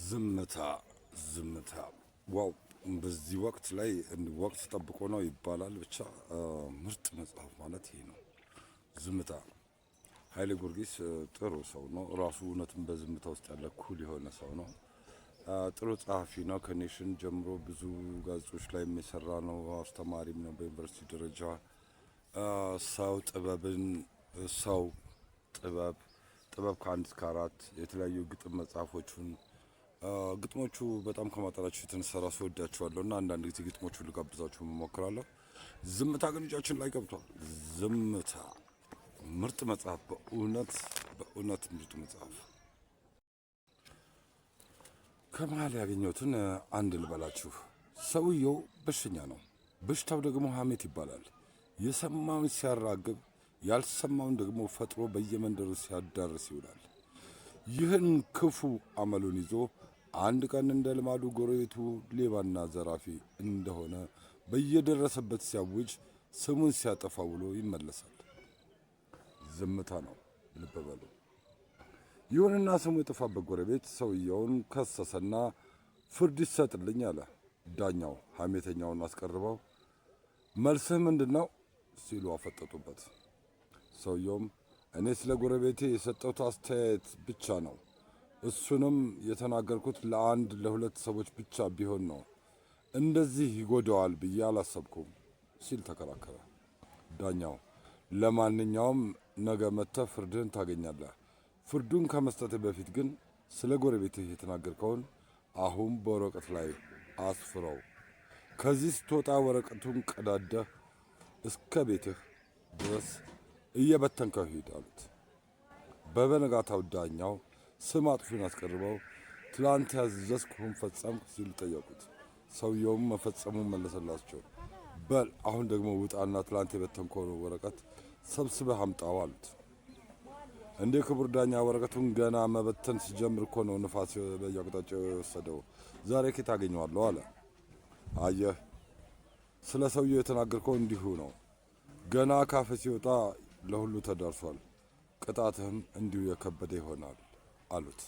ዝምታ፣ ዝምታ፣ wow! በዚህ ወቅት ላይ ወቅት ጠብቆ ነው ይባላል። ብቻ ምርጥ መጽሐፍ ማለት ይሄ ነው። ዝምታ፣ ኃይሌ ጊዮርጊስ ጥሩ ሰው ነው። ራሱ እውነትም በዝምታ ውስጥ ያለ cool የሆነ ሰው ነው። ጥሩ ጸሐፊ ነው። ከኔሽን ጀምሮ ብዙ ጋዜጦች ላይ የሚሰራ ነው። አስተማሪም ነው በዩኒቨርሲቲ ደረጃ። ሰው ጥበብን፣ ሰው ጥበብ፣ ጥበብ ከአንድ እስከ አራት፣ የተለያዩ ግጥም መጽሐፎቹን፣ ግጥሞቹ በጣም ከማጠራቸው የተነሳ ራሱ ወዳቸዋለሁ እና አንዳንድ ጊዜ ግጥሞቹ ልጋብዛችሁ እሞክራለሁ። ዝምታ ግን እጃችን ላይ ገብቷል። ዝምታ ምርጥ መጽሐፍ፣ በእውነት በእውነት ምርጥ መጽሐፍ። ከመሀል ያገኘሁትን አንድ ልበላችሁ። ሰውየው በሽተኛ ነው። በሽታው ደግሞ ሐሜት ይባላል። የሰማውን ሲያራግብ፣ ያልሰማውን ደግሞ ፈጥሮ በየመንደሩ ሲያዳርስ ይውላል። ይህን ክፉ አመሉን ይዞ አንድ ቀን እንደ ልማዱ ጎረቤቱ ሌባና ዘራፊ እንደሆነ በየደረሰበት ሲያውጅ፣ ስሙን ሲያጠፋ ውሎ ይመለሳል። ዝምታ ነው፣ ልብ በሉ። ይሁንና ስሙ የጠፋበት ጎረቤት ሰውየውን ከሰሰና ፍርድ ይሰጥልኝ አለ። ዳኛው ሐሜተኛውን አስቀርበው መልስህ ምንድን ነው ሲሉ አፈጠጡበት። ሰውየውም እኔ ስለ ጎረቤቴ የሰጠሁት አስተያየት ብቻ ነው። እሱንም የተናገርኩት ለአንድ ለሁለት ሰዎች ብቻ ቢሆን ነው። እንደዚህ ይጎዳዋል ብዬ አላሰብኩም ሲል ተከራከረ። ዳኛው ለማንኛውም ነገ መጥተህ ፍርድህን ታገኛለህ። ፍርዱን ከመስጠትህ በፊት ግን ስለ ጎረቤትህ የተናገርከውን አሁን በወረቀት ላይ አስፍረው። ከዚህ ስትወጣ ወረቀቱን ቀዳደህ እስከ ቤትህ ድረስ እየበተንከው ሂድ አሉት። በበነጋታው ዳኛው ስም አጥፊውን አስቀርበው ትላንት ያዘዝኩህን ፈጸምክ ሲሉ ጠየቁት። ሰውየውም መፈጸሙን መለሰላቸው። በል አሁን ደግሞ ውጣና ትላንት የበተንከውን ወረቀት ሰብስበህ አምጣው አሉት። እንዴ ክቡር ዳኛ፣ ወረቀቱን ገና መበተን ሲጀምር እኮ ነው ንፋስ በየአቅጣጫው የወሰደው። ዛሬ ከየት አገኘዋለሁ አለ። አየህ፣ ስለ ሰውየው የተናገርከው እንዲሁ ነው። ገና ካፍህ ሲወጣ ለሁሉ ተዳርሷል። ቅጣትህም እንዲሁ የከበደ ይሆናል አሉት።